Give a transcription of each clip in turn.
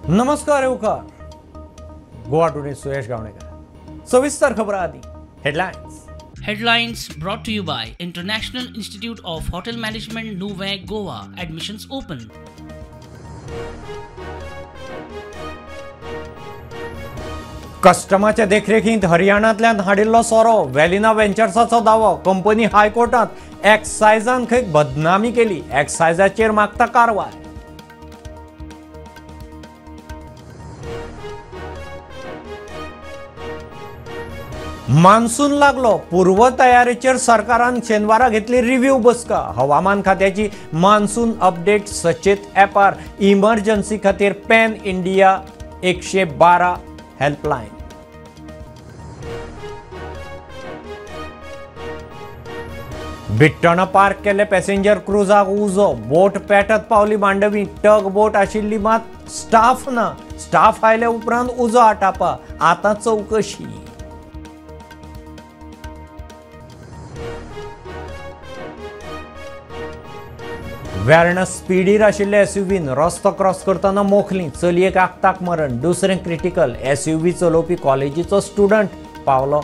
नमस्कार येवकार गोवा टुडे सुयश गावणेकर. सविस्तर खबर आदी headlines. Headlines brought to you by International Institute of Hotel Management, Nuvem, Goa. Admissions open. कस्टमाच्या देखरेखींत हरियाणांतल्यान हाडिल्लो सोरो, वेलिना व्हेंचर्साचो दावो. कंपनी हायकोर्टांत एक्सायजान खंय बदनामी केली, एक्सायजाचेर मागता कारवाय. मान्सून लागलो, पूर्वतयारीचेर सरकारान शेनवारा घेतली रिव्ह्यू बसका. हवामान खात्याची मान्सून अपडेट सचेत ॲपार, इमर्जन्सी खातीर पॅन इंडिया 112 हेल्पलायन. बिट्टणा पार्क केल्ले पॅसेंजर क्रुजाक उजो, बोट पेटत पावली मांडवी. टग बोट आशिल्ली मात स्टाफ ना, स्टाफ आयले उपरांत उजो आटापा, आतां चवकशी. वेर्णा स्पिडीर आशिल्ले एसयूव्हीन रस्तो क्रॉस करतना मोखली, चलयेक आक्ताक मरण, दुसरें क्रिटिकल. एसयूव्ही चलोवपी कॉलेजीचो स्टुडंट पावलो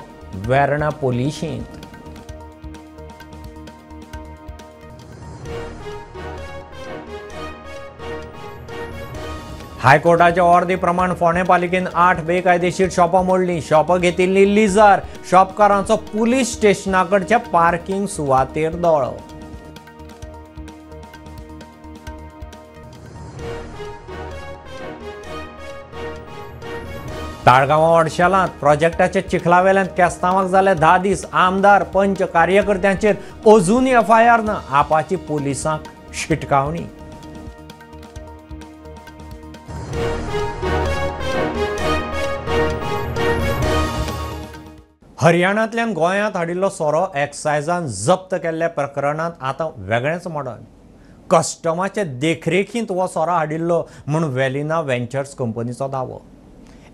वेर्णा पोलिशेंत. हायकोर्टाच्या ऑर्दी प्रमाण फोंडें पालिकेन 8 बेकायदेशीर शॉपां मोडलीं. शॉपां घेतिल्लीं लिजार, शॉपकारांचो पुलीस स्टेशना कडच्या पार्किंग सुवातेर दोळो. ताळगांवां ओडशेलांत प्रोजेक्टाच्या चिखलावेल्यान केस्तांवाक जाले 10 दीस. आमदार पंच कार्यकर्त्यांचेर अजून एफआयआर ना, आपाची पुलिसांक शिटकावणी. हरियाणांतल्यान गोंयांत हाडिल्लो सोरो एक्सायजान जप्त केल्ल्या प्रकरणांत आतां वेगळेंच मोडण. कस्टमाचे देखरेखींत हो सोरो हाडिल्लो म्हूण वेलिना व्हेंचर्स कंपनीचो दावो.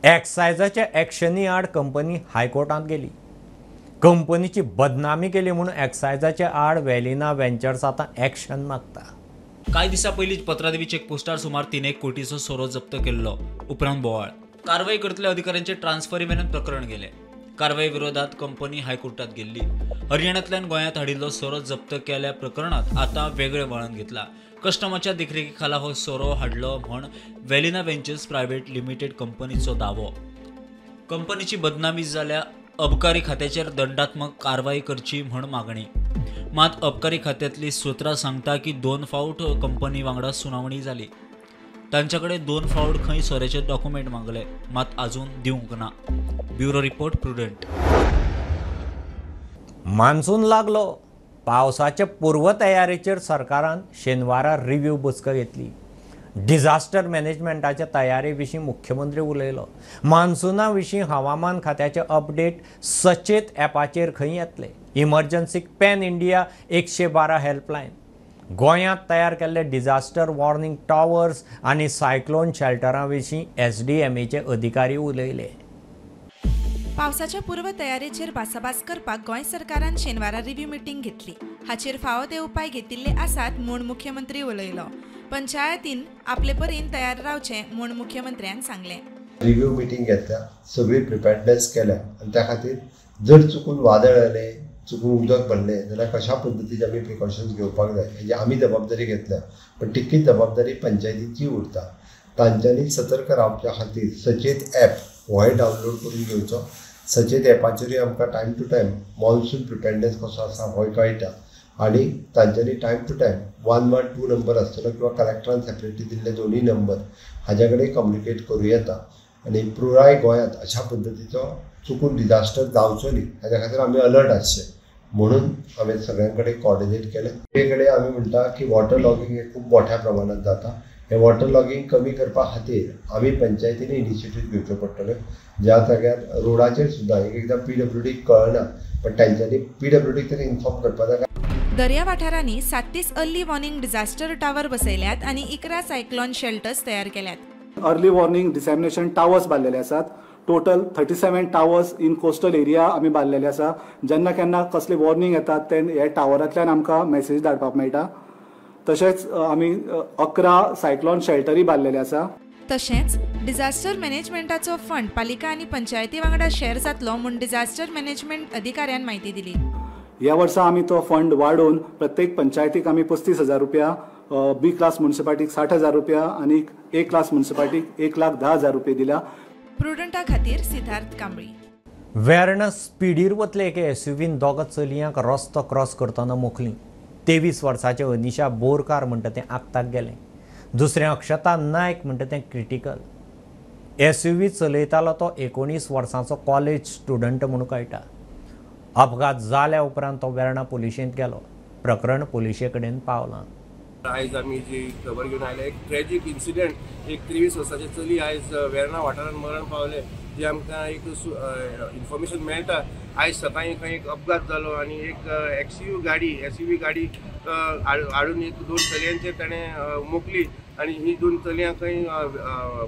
एक्सायजाच्या एक्शनी आड कंपनी हायकोर्टांत गेली. कंपनीची बदनामी केली म्हूण एक्सायजाच्या आड वेलिना व्हेंचर्स आतां एक्शन मागता. कांय दिसां पयलींच पत्रादेवी चेकपोस्टार सुमार 3 कोटीचो सोरो जप्त केल्लो. उपरांत बोवाळ. कारवाई करतल्या अधिकाऱ्यांचे ट्रान्सफरी मेरेन प्रकरण गेलें. कारवाई विरोधात कंपनी हायकोर्टात गेल्ली. हरियाणांतल्यान गोंयांत हाडिल्लो सोरो जप्त केल्या प्रकरणात आतां वेगळें वळण घेतला. कस्टमाच्या देखरेखी खाला हो सोरो हाडलो म्हण वेलिना व्हेंचर्स प्रायव्हेट लिमिटेड कंपनीचो दावो. कंपनीची बदनामी जाल्या अबकारी खात्याचेर दंडात्मक कारवाई करची म्हण मागणी. मात अबकारी खात्यातली सूत्रां सांगता की 2 फावट कंपनी वांगडा सुनावणी जाली. तांच्या कडेन 2 फावट खंय सोऱ्याचे डॉक्युमेंट मागले, मात अजून दिवंक ना. Bureau report, Prudent. Monsoon लागलो, पावसाच्या पूर्वतयारीचेर सरकारान शेनवारा रिव्ह्यू बसका घेतली. डिझास्टर मॅनेजमेंटाच्या तयारी विशीं मुख्यमंत्री उलयलो. मान्सूना विशीं हवामान खात्याचे अपडेट सचेत ॲपाचेर खंय येतले. इमर्जन्सीक पॅन इंडिया 112 हेल्पलायन. गोंयांत तयार केल्ले डिझास्टर वॉर्निंग टॉवर्स आनी सायक्लोन शेल्टरां विशीं एसडीएमएचे अधिकारी उलयले. पावसाच्या पूर्वतयारेचेर भासाभास करपाक गोंय सरकारान शेनवारा रिव्ह्यू मिटींग घेतली. हाचेर फावो ते उपाय घेतिल्ले आसात म्हूण मुख्यमंत्री उलयलो. पंचायतीन आपले परीन तयार रावचें म्हूण मुख्यमंत्र्यान सांगलें. रिव्ह्यू मिटींग घेतल्या, सगळी प्रिपेर्डनेस केल्या आनी त्या खातीर जर चुकून वादळ आयलें, चुकून उदक भरलें जाल्यार कशा पद्दतीचे आमी प्रिकॉशन्स घेवपाक जाय हेजी आमी जबाबदारी घेतल्या. पण तितकीच जबाबदारी पंचायतीची उरता. तांच्यांनी सतर्क रावच्या खातीर सचेत ॲप होय डावनलोड करून घेवचो. सचेत ॲपाचेरूय आमकां time to time monsoon preparedness कसो आसा होय कळटा आनी तांच्यांनी टायम टू टायम 112 नंबर आसतलो किंवा कलेक्टरान सेपरेटली दिल्ले 2 नंबर हाज्या कडेन कम्युनिकेट करूं येता आनी पुराय गोंयांत अशा पद्दतीचो चुकून डिझास्टर जावचो न्ही हाज्या खातीर आमी अलर्ट आसचे म्हणून हांवें सगळ्यां कडेन कॉर्डिनेट केलें. एक कडेन आमी म्हणटा की वॉटर लॉगींग हें खूब मोठ्या प्रमाणांत जाता. हें वॉटर लॉगींग कमी करपा खातीर आमी पंचायतींनी इनिशिएटीव घेवच्यो पडटल्यो. ज्या जाग्यार रोडाचेर सुद्दां एक एकदां पीडब्ल्यूडीक कळना, पण तांच्यांनी पीडब्ल्यूडीक तरी इन्फॉर्म करपा जाय. दर्या वाठारांनी 37 अर्ली वॉर्निंग डिझास्टर टावर बसयल्यात आनी 11 सायक्लोन शेल्टर्स तयार केल्यात. अर्ली वॉर्निंग डिसेमिनेशन टावर्स बांदलेले आसात. Total 37 towers in coastal area आमी बांदलेले आसा. जेन्ना केन्ना कसले वॉर्निंग येतात ते हे टावरांतल्यान आमकां मॅसेज धाडपाक मेळटा. तशेंच आमी 11 सायक्लोन शेल्टरूय बांदलेले आसा. तशेंच डिझास्टर मॅनेजमेंटाचो फंड पालिका आनी पंचायती वांगडा शेअर जातलो म्हूण डिझास्टर मॅनेजमेंट अधिकाऱ्यान म्हायती दिली. ह्या वर्सा आमी तो फंड वाडोवन प्रत्येक पंचायतीक आमी 35,000 रुपया, बी क्लास म्युनिसिपालिटीक 60,000 रुपया आनी ए क्लास म्युनिसिपालिटीक 1,10,000 रुपये दिल्या. प्रुडंटा खातीर सिद्धार्थ कांबळी. वेर्णा स्पिडीर वतले एके एसयूव्हीन दोगा चलयांक रस्तो क्रॉस करतना मोखली. 23 वर्साचें अनिशा बोरकार म्हणटा तें आक्ताक गेलें. दुसरें अक्षता नायक म्हणटा तें क्रिटिकल. एसयूव्ही चलयतालो तो 19 वर्सांचो कॉलेज स्टुडंट म्हूण कळटा. अपघात जाल्या उपरांत तो वेर्णा पुलिशेंत गेलो. प्रकरण पुलिशे कडेन पावलां. आयज आमी जी खबर घेवन आयल्या, एक ट्रेजीक इन्सिडंट, एक 23 वर्साची चली आयज वेर्णा वाठारांत मरण पावले. जी आमकां एक इन्फॉर्मेशन मेळटा, आयज सकाळीं खंय एक अपघात जालो आनी एक एसयूव्ही गाडी हाडून एक 2 चलयांचेर ताणें मोखली आनी ही 2 चलयां खंय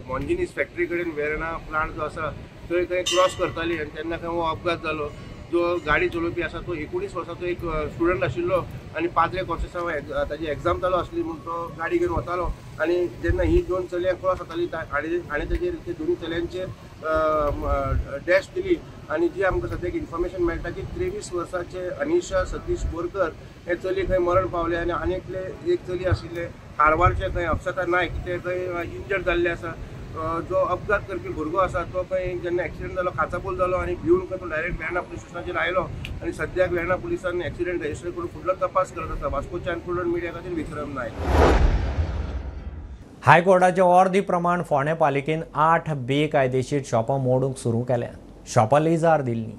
मॉन्जिनीस फॅक्टरी कडेन वेर्णा प्लांट जो आसा थंय खंय क्रॉस करताली आनी तेन्ना खंय हो अपघात जालो. जो गाडी चलोवपी आसा तो 19 वर्साचो एक स्टुडंट आशिल्लो आनी पाद्रे कॉर्सेसांव ताजी एग्जाम चालू आसली म्हूण तो गाडी घेवन वतालो आनी जेन्ना ही 2 चलयां क्रॉस जाताली हाणें ताजेर ते दोनूय चलयांचेर डॅश दिली आनी जी आमकां सद्याक इन्फॉर्मेशन मेळटा की 23 वर्साचे अनिशा सतीश बोरकर हे चली खंय मरण पावले आनी आनी एक चली आशिल्ले कारवारचे खंय अक्षता नायक ते खंय इंजर्ड जाल्ले आसा. जो अपघात करपी भुरगो आसा तो खंय जेन्ना एक्सिडंट जालो काचाबूल जालो आनी भिवन खंय तो डायरेक्ट वेर्णा पुलीस स्टेशनाचेर आयलो आनी सद्याक वेर्णा पुलिसांनी एक्सिडंट रजिस्टर करून फुडलो तपास करत आसा. वास्कोच्यान प्रुडंट मिडिया खातीर विक्रम नायक. हायकोर्टाचे ऑर्दी प्रमाण फोंडें पालिकेन 8 बेकायदेशीर शॉपां मोडूंक सुरू केल्या. शॉपां लिजार दिल्ली.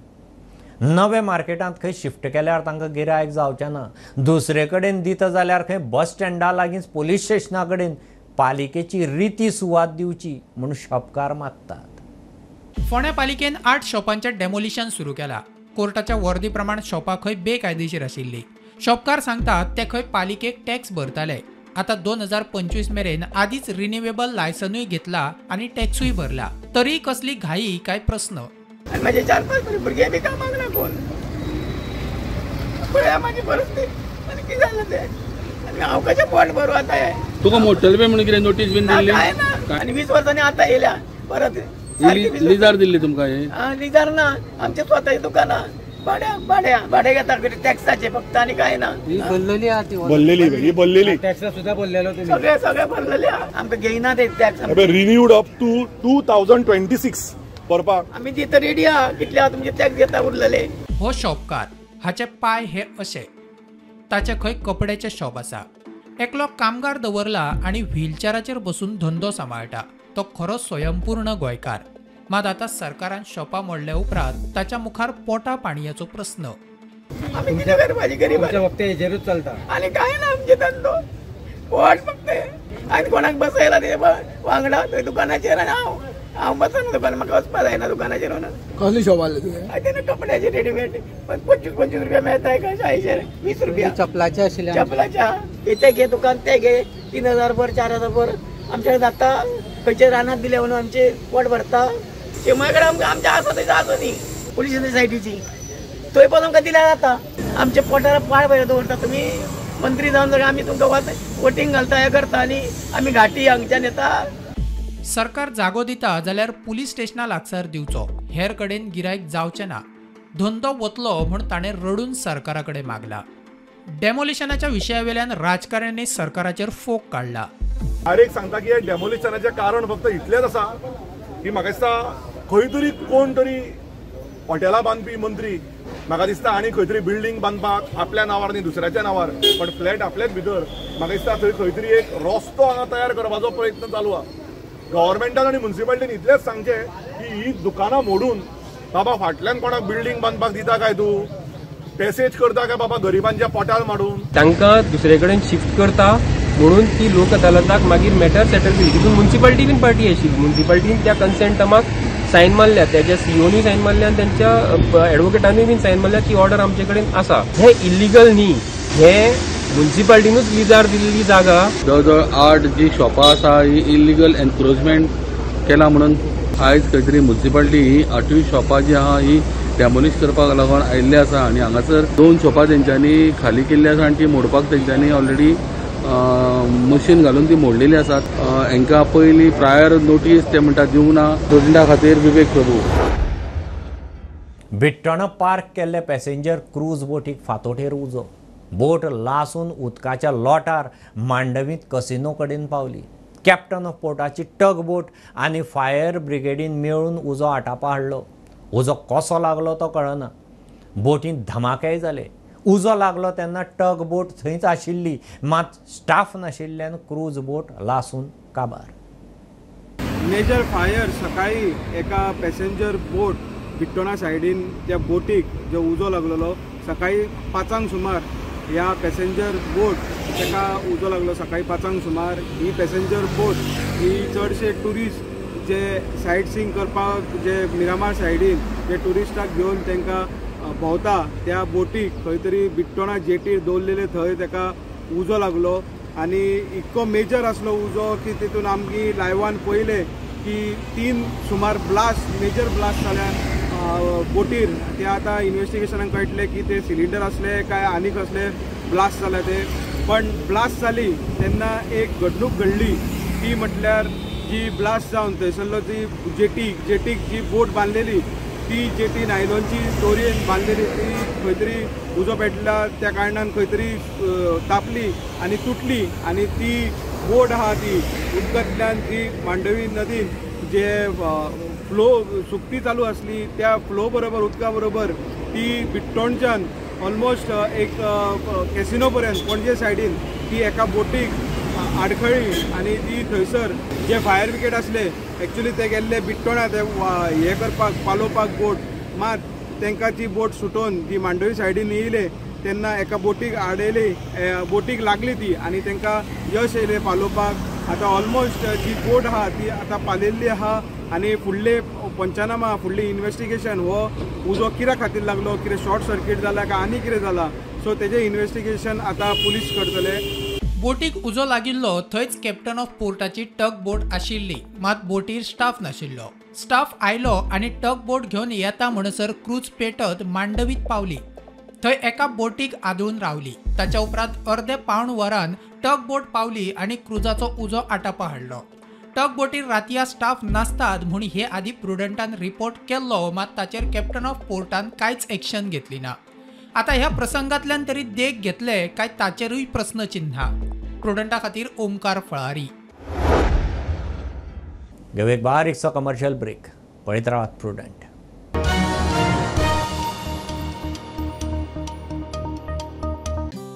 नवे मार्केटांत खंय शिफ्ट केल्यार तांकां गिरायक जावचें ना. दुसरे कडेन दिता जाल्यार खंय बस स्टँडा लागींच पोलीस स्टेशना कडेन पालिकेची रिती सुवात दिवची म्हूण शॉपकार मागतात. फोंड्या पालिकेन 8 शॉपांचें डेमोलिशन सुरू केला. कोर्टाच्या वर्दी प्रमाण शॉपां खंय बेकायदेशीर आशिल्ली. शॉपकार सांगतात ते खंय पालिकेक टॅक्स भरताले. आता 2025 मेरेन आदीच रिन्युएबल लायसनूय घेतला आनी टॅक्सूय भरला, तरी कसली घाई काय प्रस्न. माझे 4-5 भुरगे बी कामाक लागून पळया माझी परिस्थिती आनी कितें जालें तें आनी हांव कशें पोट भरू आतां हें. तुका मोडटले बी म्हणून कितें नोटीस बीन दिल्ली? काय ना, आनी 20 वर्सांनी आतां येयल्या परत. लिजार दिल्ली तुमकां हें? लिजार ना, आमचे स्वताची दुकानां भाड्या भाड्या भाडे घेता टॅक्साचे फक्त आनी काय ना. भरलेली भरलेली टॅक्स सुद्धा भरलेलो, सगळे सगळे भरलेले, आमकां घेयना ते टॅक्स. रिन्यूड अप टू 2026 भरपाक आमी दिता रेडी आहा. कितले तुमचे टॅक्स घेता उरलेले. हो शॉपकार हाचे पाय हे अशे, ताचे खंय कपड्याचे शॉप आसा. एकलो कामगार दवरला आनी व्हीलचेराचेर बसून धंदो सांबाळटा. तो खरो स्वयंपूर्ण गोंयकार. मात आतां सरकारान शॉपां मोडल्या उपरांत ताच्या मुखार पोटा पाणयाचो प्रस्न. आमी कितें करपाची गरीब फक्त हेजेरूच चलता आनी काय ना आमचे धंदो पोट फक्त. आनी कोणाक बसयला ते वांगडा थंय दुकानाचेर आनी हांव हांव बसना दुकान, म्हाका वचपा जायना दुकानाचेर. कसली शॉप आसली तुवें? तेन्ना कपड्याचे रेडीमेड 25-25 रुपया मेळटा एका शाळेचेर, 20 रुपया. चपलाचे आशिल्ले? चपलाच्या ते घे दुकान ते घे 3,000 भर 4,000 भर आमच्या जाता. खंयच्या रानात दिले म्हणून आमचे पोट भरता. शिमा कडेन आमकां आमचें आसा थंय आसा न्ही पुलीस सोसायटीची, थंय पण आमकां दिल्यार जाता. आमच्या पोटार पाळ भायर दवरता तुमी मंत्री जावन जाल्यार आमी तुमकां वोटींग घालता हें करता आनी आमी घाटी हांगच्यान येता. सरकार जागो दिता जाल्यार पुलीस स्टेशना लागसार दिवचो, हेर कडेन गिरायक जावचें ना. धंदो वतलो म्हूण ताणें रडून सरकारा कडेन मागला. डेमोलिशनाच्या विशयावेल्यान राजकारण्यांनी सरकाराचेर फोग काडला. डायरेक्ट सांगता की हे डेमोलिशनाचें कारण फक्त इतलेंच आसा की म्हाका दिसता खंय तरी कोण तरी हॉटेलां बांदपी मंत्री म्हाका दिसता आनी खंय तरी बिल्डींग बांदपाक आपल्या नांवार न्ही दुसऱ्याच्या नांवार, पण फ्लॅट आपल्याच भितर म्हाका दिसता थंय खंय तरी एक रस्तो हांगा तयार करपाचो प्रयत्न चालू आसा. गव्हर्मेंटान आनी म्युनिसिपालिटीन इतलेंच सांगचें की ही दुकानां मोडून बाबा फाटल्यान कोणाक बिल्डींग बांदपाक दिता काय तूं, पॅसेज करता काय बाबा गरिबांच्या पोटार मारून तांकां दुसरे कडेन शिफ्ट करता म्हणून ती लोक अदालताक मागीर मॅटर सेटल केली. तितून म्युनिसिपालिटी बीन पार्टी आशिल्ली. म्युनिसिपालिटीन त्या कन्सेंटमाक सायन मारल्या, त्याच्या सीओनी सायन मारल्या आनी त्यांच्या एडवोकेटानूय बीन सायन मारल्या की ऑर्डर आमचे कडेन आसा. हे इलिगल न्ही, हे म्युनिसिपालिटीनूच लिजार दिल्ली जागा. जवळ जवळ 8 जी शॉपां आसा ही इलिगल एन्क्रोचमेंट केला म्हणून आयज खंय तरी म्युनिसिपालिटी ही 8वी शॉपां जी आहा ही डेमोलिश करपाक लागून आयिल्ले आसा आनी हांगासर 2 शॉपां तेंच्यांनी खाली केल्ली आसा आनी ती मोडपाक तेंच्यांनी ऑलरेडी मशीन घालून ती मोडलेली आसात. हांकां पयलीं प्रायर नोटीस ते म्हणटा दिवंक ना. प्रुडंटा खातीर विवेक प्रभू. बिट्टणा पार्क केल्ले पॅसेंजर क्रूज बोटीक फातोटेर उजो. बोट लासून उदकाच्या लोटार मांडवींत कसिनो कडेन पावली. कॅप्टन ऑफ पोर्टाची टग बोट आनी फायर ब्रिगेडीन मेळून उजो आटापा हाडलो. उजो कसो लागलो तो कळना. बोटींत धमाकेय जाले. उजो लागलो तेन्ना टग बोट थंयच आशिल्ली, मात स्टाफ नाशिल्ल्यान क्रूज बोट लासून काबार. मेजर फायर सकाळी एका पॅसेंजर बोट बिट्टोणा सायडीन त्या बोटीक जो उजो लागलेलो सकाळी 5 सुमार ह्या पॅसेंजर बोट ताका उजो लागलो. सकाळी 5 सुमार ही पॅसेंजर बोट ही चडशे ट्युरिस्ट जे सायट सीइंग करपाक जे मिरामार सायडीन जे ट्युरिस्टाक घेवन तांकां भोंवता त्या बोटीक खंय तरी बिट्टोणा जेटीर दवरलेले थंय ताका उजो लागलो आनी इतको मेजर आसलो उजो की तितून आमची लायवान पळयलें की 3 सुमार ब्लास्ट, मेजर ब्लास्ट जाल्या बोटीर. ते आतां इन्वेस्टिगेशनाक कळटलें की ते सिलिंडर आसले काय आनी कसले ब्लास्ट जाले ते. पण ब्लास्ट जाली तेन्ना एक घडणूक घडली ती म्हटल्यार जी ब्लास्ट जावन थंयसरलो जी जेटीक जी बोट बांदलेली ती जेटी नायलॉनची दोरयेन बांदलेली ती खंय तरी उजो पेटला त्या कारणान खंय तरी तापली आनी तुटली आनी ती बोट आहा ती उदकांतल्यान ती मांडवी नदीन जे फ्लो सुकती चालू आसली त्या फ्लो बरोबर उदका बरोबर ती बिट्टोणच्यान ऑलमोस्ट एक कॅसिनो पर्यंत पणजे सायडीन ती एका बोटीक आडखळ्ळी आनी ती थंयसर जे फायर ब्रिगेड आसले एक्चुली ते गेल्ले बिट्टोणा ते हे करपाक पालोवपाक बोट, मात तांकां ती बोट सुटोवन ती मांडवी सायडीन येयले तेन्ना एका बोटीक आडयली, बोटीक लागली ती आनी तांकां यश येयलें पालोवपाक. आतां ऑलमोस्ट जी बोट आहा ती आतां पालयल्ली आहा आनी फुडले पंचनामा, फुडली इन्वेस्टिगेशन हो उजो कित्या खातीर लागलो, कितें शॉर्ट सर्कीट जाला काय आनी कितें जाला, सो तेजें इन्वेस्टिगेशन आतां पुलीस करतले. बोटीक उजो लागिल्लो थंयच कॅप्टन ऑफ पोर्टाची टग बोट आशिल्ली, मात बोटीर स्टाफ नाशिल्लो. स्टाफ आयलो आनी टग बोट घेवन येता म्हणसर क्रूज पेटत मांडवीत पावली. थंय एका बोटीक आदळून रावली. ताच्या उपरांत अर्दे पावण वरान टग बोट पावली आनी क्रुजाचो उजो आटापा हाडलो. टग बोटीर रातया स्टाफ नासतात म्हूण हे आदी प्रुडंटान रिपोर्ट केल्लो, मात ताचेर कॅप्टन ऑफ पोर्टान कांयच एक्शन घेतली ना. आतां ह्या प्रसंगांतल्यान तरी देख घेतले काय ताचेरूय प्रस्नचिन्हां. प्रुडंटा खातीर ओमकार फळारी. घेवं एक बारीकसो कमर्शियल ब्रेक. पळयत रावात प्रुडंट.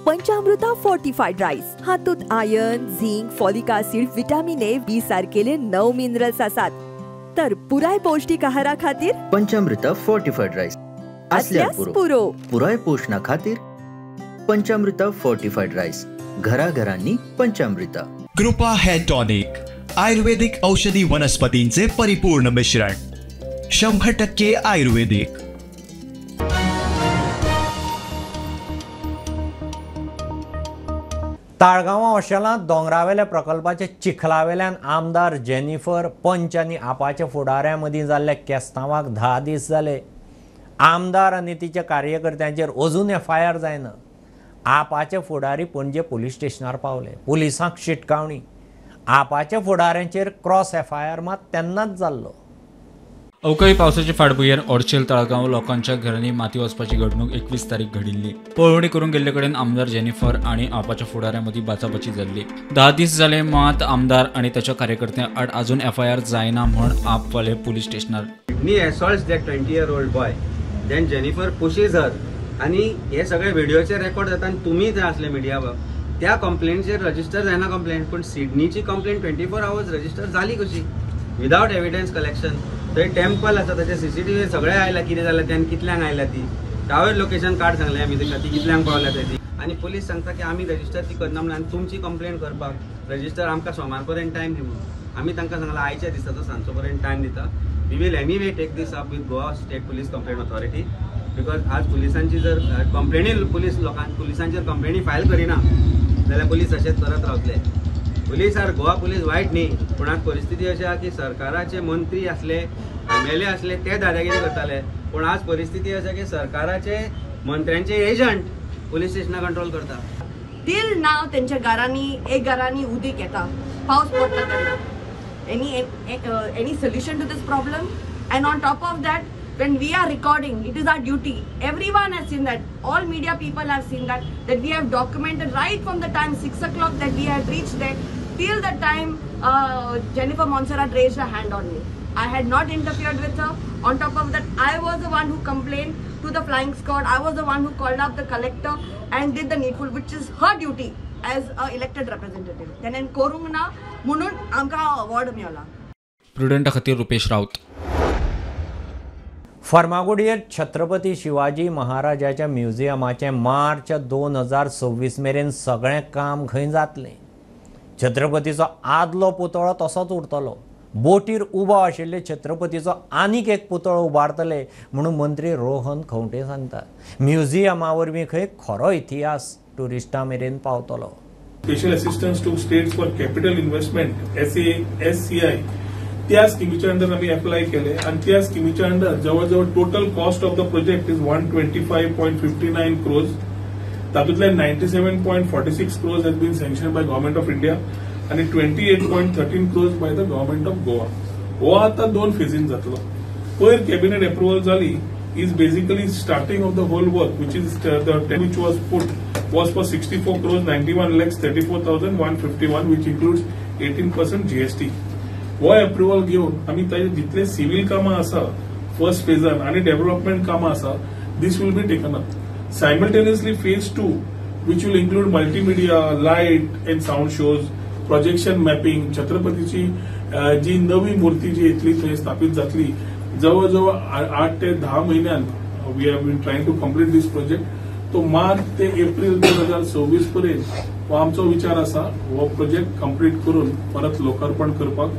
पंचामृता फोर्टिफाईड राईस हातूंत iron, zinc, folic acid, vitamin A, B सारकेले 9 मिनरल्स आसात. तर पुराय पौष्टिक आहारा खातीर पंचामृता फोर्टिफाईड राईस असल्यास पुरो. पुराय पोषणा खातीर पंचामृता फोर्टिफाईड राईस, घराघरांनी पंचामृता. कृपा हेअर टॉनिक, आयुर्वेदिक औषधी वनस्पतींचे परिपूर्ण मिश्रण, 100% आयुर्वेदिक. ताळगांवां ओशेलांत दोंगरावेल्या प्रकल्पाच्या चिखलावेल्यान आमदार जेनिफर पंच आनी आपाच्या फुडाऱ्यां मदीं जाल्ल्या केस्तांवाक 10 दीस जाले. आमदार आनी तिच्या कार्यकर्त्यांचेर अजून एफआयआर जायना. आपाचे फुडारी पणजे पुलीस स्टेशनार पावले. पुलिसांक शिटकावणी. आपाच्या फुडाऱ्यांचेर क्रॉस एफआयआर मात तेन्नाच जाल्लो. अवकाळी पावसाचे फाटभुंयेर ऑर्चेल ताळगांव लोकांच्या घरांनी माती वचपाची घडणूक 21 तारीख घडिल्ली. पळोवणी करूंक गेल्ले कडेन आमदार जेनिफर आनी आपाच्या फुडाऱ्यां मदीं बाचाबाची जाल्ली. 10 दीस जाले मात आमदार आनी ताच्या कार्यकर्त्यां आड अजून एफआयआर जायना म्हूण आपवाले पुलीस स्टेशनार. He assaults that 20-year-old boy. Then Jennifer pushes her. आनी हे सगळे व्हिडिओचे रेकॉर्ड जाता आनी तुमी थंय आसले मिडिया त्या कंप्लेंटचेर रजिस्टर जायना कंप्लेंट, पूण सिडनीची कंप्लेंट 24 आवर्स रजिस्टर जाली कशी विदावट एविडन्स कलेक्शन. थंय टेम्पल आसा, ताचे सीसीटीव्ही सगळे आयला, कितें जालें तें, कितल्यांक आयल्या ती, टावर लोकेशन कार्ड सांगलें आमी ताका, ती कितल्यांक पावल्या ती. आनी पुलीस सांगता की आमी रजिस्टर ती करना म्हणून आनी तुमची कंप्लेंट करपाक रजिस्टर आमकां सोमार पर्यंत टायम दी म्हणून. आमी तांकां सांगलां आयच्या दिसाचो सांजचो पर्यंत टायम दिता. We will anyway take this up with Goa State Police Complaint Authority, because आज पुलिसांची जर कंप्लेनी पुलीस लोकां पुलिसांचेर कंप्लेनी फायल करिना जाल्यार पुलीस अशेंच करत रावतले. पुलीस आर गोवा पुलीस वायट न्ही, पूण आज परिस्थिती अशी आहा की सरकाराचे मंत्री आसले, एमएलए आसले ते दादागिरी करताले, पूण आज परिस्थिती अशी की सरकाराचे मंत्र्यांचे एजंट पुलीस स्टेशनां कंट्रोल करता. टील नाव तेंच्या घरांनी एक घरांनी उदीक येता, पावस पडटा तेन्ना. Any solution to this problem? And on top of that, when we are recording, it is our duty. Everyone has seen that. All media people have seen that, that we have documented right from the time 6 o'clock that we had reached there till the time Jennifer Monserrat raised her hand on me. I had not interfered with her. On top of that, I was the one who complained to the flying squad. I was the one who called up the collector and did the needful, which is her duty as a elected representative. Then करूंक ना म्हणून आमकां award मेळ्ळा. प्रुडंटा खातीर रुपेश राऊत. फर्मागुडयेर छत्रपती शिवाजी महाराजाच्या म्युझियमाचें मार्च 2026 मेरेन सगळें काम खंय जातलें. छत्रपतीचो आदलो पुतळो तसोच उरतलो. बोटीर उबो आशिल्ले छत्रपतीचो आनीक एक पुतळो उबारतले म्हणून मंत्री रोहन खंवटे सांगतात. म्युझियमा वरवीं खंय खरो इतिहास ट्युरिस्टां मेरेन पावतलो. Special assistance to states for capital investment SASCI त्या स्किमीच्या अंडर आमी एप्लाय केले आनी त्या स्किमीच्या अंडर जवळ जवळ total cost of the project is 125.59 crores. तातूंतले 97.46 crores has been sanction by government of India आनी 28.13 crores by the government of Goa. हो आतां दोन फेजीन जातलो. पयर कॅबिनेट एप्रुवल जाली is basically starting of the whole work, which is the which was put was for 64 crores 91 lakhs 34,151, which includes 18% GST. हो approval घेवन आमी ताजे जितले सिव्हिल कामां आसा फर्स्ट फेजान आनी डेव्हलपमेंट कामां आसा, this will be taken up. Simultaneously phase 2, which will include multimedia, light and sound shows, projection mapping, छत्रपतीची जी नवी मूर्ती जी येतली थंय स्थापीत जातली. जवळ जवळ 8 ते 10 म्हयन्यान we have been trying to complete this project. तो मार्च ते एप्रील 2026 पर्यंत हो आमचो विचार आसा हो प्रोजेक्ट कंप्लीट करून परत लोकार्पण करपाक.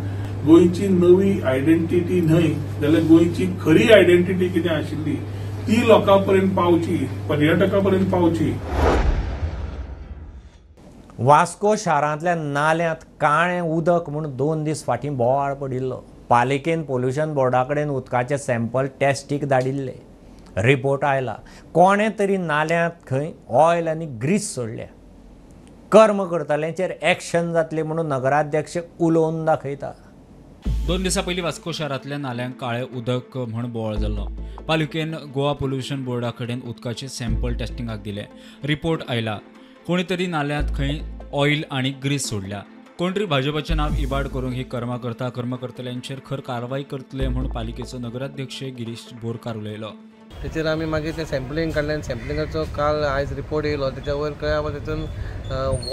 गोंयची नवी आयडेंटिटी न्हय जाल्यार गोंयची खरी आयडेंटिटी कितें आशिल्ली ती लोकां पर्यंत पावची, पर्यटकां पर्यंत पावची. वास्को शारांतल्या नाल्यांत काळें उदक म्हूण 2 दीस फाटीं बोवाळ पडिल्लो. पालिकेन पोल्युशन बोर्डा कडेन उदकाचे सॅम्पल टेस्टीक धाडिल्ले. रिपोर्ट आयला कोणें तरी नाल्यांत खंय ऑयल आनी ग्रीस सोडल्या. कर्म करतल्यांचेर एक्शन जातली म्हणून नगराध्यक्ष उलोवन दाखयता. 2 दिसां पयलीं वास्को शारांतल्या नाल्यांक काळें उदक म्हूण बोवाळ जाल्लो. पालिकेन गोवा पोल्युशन बोर्डा कडेन उदकाचे सॅम्पल टेस्टिंगाक दिले. रिपोर्ट आयला कोणी तरी नाल्यांत खंय ऑयल आनी ग्रीस सोडल्या. कोण तरी भाजपाचें नांव इबाड करूंक ही कर्मां करता. कर्म करतल्यांचेर खर कारवाय करतले म्हूण पालिकेचो नगराध्यक्ष गिरीश बोरकार उलयलो. तेचेर आमी मागीर तें सॅम्पलींग काडलें आनी सॅम्पलिंगाचो काल आयज रिपोर्ट येयलो. तेच्या वयर कळ्ळें बाबा तितून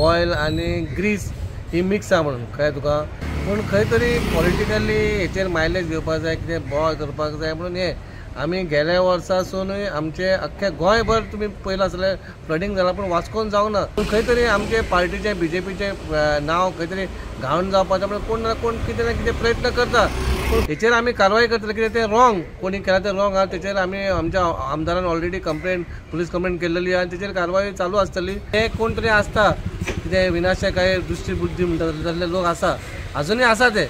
ऑयल आनी ग्रीस ही मिक्स आहा म्हणून कळ्ळें तुका. पूण खंय तरी पॉलिटिकली हेचेर मायलेज घेवपाक जाय, कितें बोवाळ करपाक जाय म्हणून हें आमी गेल्या वर्सासूनय आमचे अख्ख्या गोंयभर तुमी पळयलां जाल्यार फ्लडींग जालां, पूण वास्कोन जावंक ना. पूण खंय तरी आमचे पार्टीचें बीजेपीचें नांव खंय तरी घाण जावपाचें म्हणून कोण ना कोण कितें ना कितें प्रयत्न करता. पूण हेचेर आमी कारवाय करतले. कितें तें रॉंग कोणी केलां तें रॉंग आहा, तेचेर आमी आमच्या आमदारान ऑलरेडी कंप्लेन पुलीस कंप्लेन केल्लेली आहा आनी तेचेर कारवाय चालू आसतली. ते कोण तरी आसता कितें विनाशक काय दुश्टी बुद्धी म्हणटा तसले लोक आसा, अजुनूय आसा. ते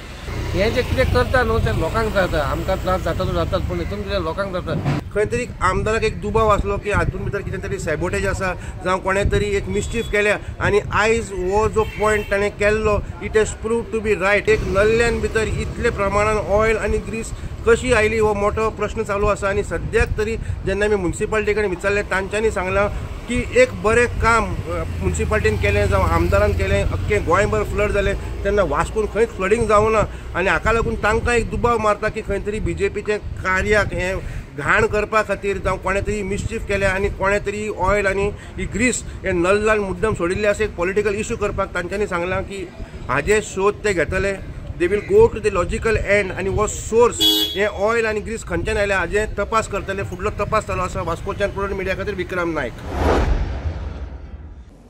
हें जें कितें करता न्हू तें लोकांक जाता, आमकां त्रास जाता तो जातात, पूण हितून कितें लोकांक जाता. खंय तरी आमदाराक एक दुबाव आसलो की हातूंत भितर कितें तरी सॅबोटेज आसा जावं कोणें तरी एक मिस्चीफ केल्या आनी आयज हो जो पॉयंट ताणें केल्लो it has prove to be right. एक नल्ल्यान भितर इतले प्रमाणान ऑयल आनी ग्रीस कशी आयली हो मोठो प्रश्न चालू आसा. आनी सद्याक तरी जेन्ना आमी म्युनिसिपालिटी कडेन विचारलें तांच्यांनी सांगलां की एक बरें काम म्युनिसिपालिटीन केलें जावं आमदारान केलें, अख्खें गोंयभर फ्लड जालें तेन्ना वास्कोन खंयच फ्लडींग जावं ना आनी हाका लागून तांकां एक दुबाव मारता की खंय तरी बीजेपीचें कार्याक हें घाण करपा खातीर जावं कोणें तरी मिस्चीफ केल्या आनी कोणें तरी ऑयल आनी ही ग्रीस हे नल्लान मुद्दम सोडिल्लें आसा एक पॉलिटिकल इशू करपाक. तांच्यांनी सांगलां की हाजे शोध ते घेतले, they will go to the logical end आनी हो सोर्स हे ऑयल आनी ग्रीस खंयच्यान आयल्या हाजे तपास करतले. फुडलो तपास चालू आसा. वास्कोच्यान प्रुडंट मिडिया खातीर विक्रम नायक.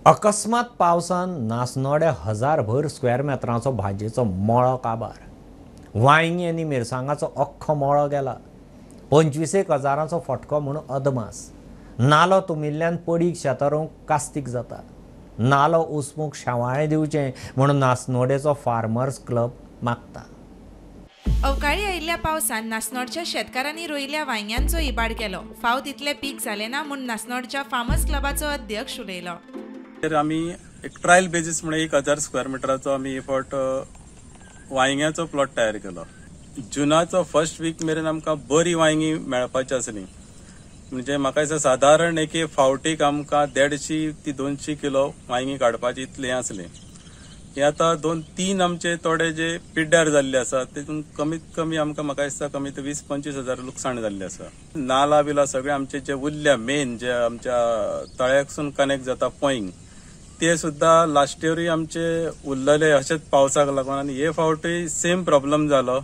अकस्मात पावसान नासनोड्या 1000 स्क्वेअर मेत्रांचो भाजयेचो मळो काबार. वांयगीं आनी मिरसांगाचो अख्खो मळो गेला. 25,000 हजारांचो फटको म्हूण अदमास. नालो तुमिल्ल्यान पडीक शेतां रोवंक कास्तीक जाता. नालो उसपूंक शेवाळें दिवचें म्हूण नासनोडेचो फार्मर्स क्लब मागता. अवकाळी आयिल्ल्या पावसान नासनोडच्या शेतकारांनी रोयिल्ल्या वांयग्यांचो इबाड केलो. फाव तितलें पीक जालें ना म्हूण नासनोडच्या फार्मर्स क्लबाचो अध्यक्ष उलयलो. तर आमी एक ट्रायल बेजीस म्हणून 1000 स्क्वेअर मिटराचो आमी हे फावट वांयग्याचो प्लॉट तयार केलो. जुनाचो फर्स्ट वीक मेरेन आमकां बरी वांयगी मेळपाची आसली, म्हणजे म्हाका दिसता सादारण एके फावटीक आमकां 150 ते 200 किलो वांयगी काडपाची इतलें आसलें. हे आतां 2-3 आमचे थोडे जे पिड्ड्यार जाल्ले आसा तेतून कमीत कमी आमकां म्हाका दिसता कमीत 20-25 हजार लुकसाण जाल्लें आसा. नाला बिला सगळे आमचे जे उरल्या मेन जे आमच्या तळ्याकसून कनेक्ट जाता पोयींग ते सुद्दां लास्ट इयरूय आमचे उरलेले अशेंच पावसाक लागून आनी हे फावटूय सेम प्रॉब्लम जालो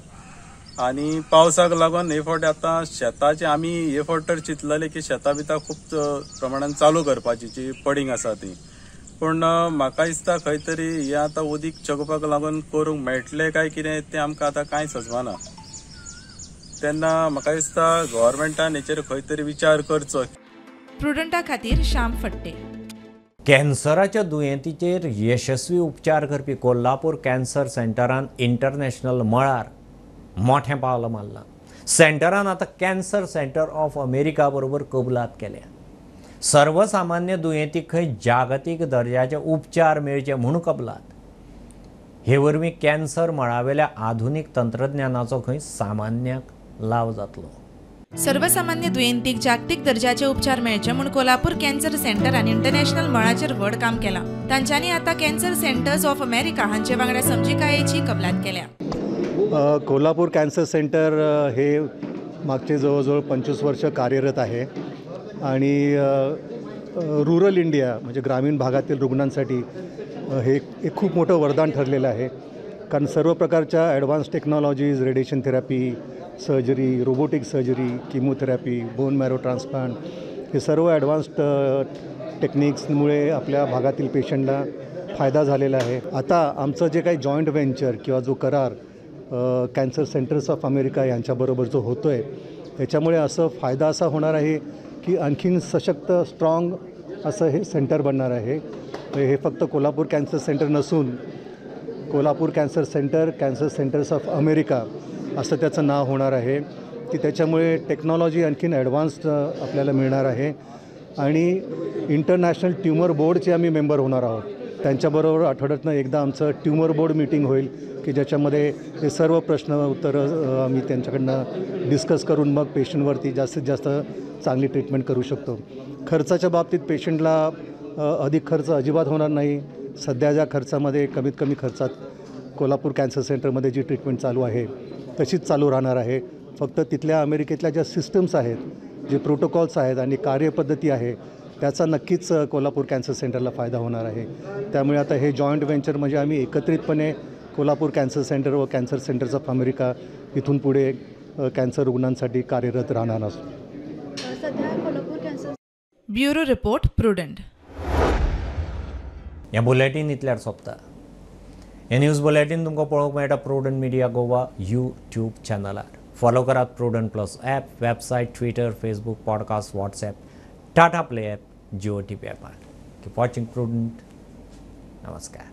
आनी पावसाक लागून हे फावटी आतां शेताचे आमी हे फावट तर चिंतलेले की शेतां बितां खूब प्रमाणान चालू करपाची जी पडींग आसा ती, पूण म्हाका दिसता खंय तरी हें आतां उदीक चोगपाक लागून करूंक मेळटलें काय कितें तें आमकां आतां कांय सजवना. तेन्ना म्हाका दिसता गव्हर्मेंटान हेचेर खंय तरी विचार करचो. प्रुडंटा खातीर श्याम फट्टे. कॅन्सराच्या दुयेंतीचेर यशस्वी उपचार करपी कोल्हापूर कॅन्सर सेंटरान इंटरनॅशनल मळार मोठें पावल मारलां. सेंटरान आतां कॅन्सर सेंटर ऑफ अमेरिका बरोबर कबलात केल्या. सर्वसामान्य दुयेंतीक खंय जागतीक दर्जाचे उपचार मेळचे म्हूण कबलात. हे वरवीं कॅन्सर मळावेल्या आधुनीक तंत्रज्ञानाचो खंय सामान्याक लाव जातलो. सर्वसामान्य दुयेंतीक जागतीक दर्जाचे उपचार मेळचे म्हूण कोल्हापूर कॅन्सर सेंटरान इंटरनॅशनल मळाचेर व्हड काम केलां. तांच्यांनी आतां कॅन्सर सेंटर्स ऑफ अमेरिका हांचे वांगडा समजिकायेची कबलात केल्या. कोल्हापूर कॅन्सर सेंटर हे मागचे जवळजवळ 25 वर्ष कार्यरत आहे आणि रुरल इंडिया म्हणजे ग्रामीण भागातील रुग्णांसाठी हे एक खूप मोठं वरदान ठरलेलं आहे. कारण सर्व प्रकारच्या advance technologies, radiation therapy, surgery, robotic surgery, chemotherapy, bone marrow transplant हे सर्व ॲडव्हान्स्ड टेक्निक्समुळे आपल्या भागातील पेशंटला फायदा झालेला आहे. आता आमचं जे काही जॉईंट व्हेंचर किंवा जो करार कॅन्सर सेंटर्स ऑफ अमेरिका यांच्याबरोबर जो होतो आहे त्याच्यामुळे असं फायदा असा होणार आहे की आणखीन सशक्त स्ट्रॉंग असं हे सेंटर बनणार आहे. हे फक्त कोल्हापूर कॅन्सर सेंटर नसून Kolhapur cancer centre, cancer centres of America असं त्याचं नाव होणार आहे की त्याच्यामुळे टेक्नॉलॉजी आणखीन ॲडव्हान्स्ड आपल्याला मिळणार आहे आणि इंटरनॅशनल ट्युमर बोर्डचे आम्ही मेंबर होणार आहोत. त्यांच्याबरोबर आठवड्यातनं एकदा आमचं ट्युमर बोर्ड मीटिंग होईल की ज्याच्यामध्ये हे सर्व प्रश्न उत्तरं आम्ही त्यांच्याकडनं डिस्कस करून मग पेशंटवरती जास्तीत जास्त चांगली ट्रीटमेंट करू शकतो. खर्चाच्या बाबतीत पेशंटला अधिक खर्च अजिबात होणार नाही. सध्या ज्या खर्चामध्ये कमीत कमी खर्चात कोल्हापूर कॅन्सर सेंटरमध्ये जी ट्रीटमेंट चालू आहे तशीच चालू राहणार आहे. फक्त तिथल्या अमेरिकेतल्या ज्या सिस्टम्स आहेत, जे प्रोटोकॉल्स आहेत आणि कार्यपद्धती आहे त्याचा नक्कीच कोल्हापूर कॅन्सर सेंटरला फायदा होणार आहे. त्यामुळे आता हे जॉईंट व्हेंचर म्हणजे आम्ही एकत्रितपणे कोल्हापूर कॅन्सर सेंटर व कॅन्सर सेंटर्स ऑफ अमेरिका इथून पुढे कॅन्सर रुग्णांसाठी कार्यरत राहणार असतो. Bureau report, Prudent. हें बुलेटीन इतल्यार सोंपता. हें न्यूज बुलेटीन तुमकां पळोवंक मेळटा प्रुडंट मिडिया गोवा यूट्यूब चॅनलार. फॉलो करात Prudent plus app, website, Twitter, Facebook, podcast, WhatsApp, Tata Play app, Jio TV ॲपार. Keep watching Prudent. नमस्कार.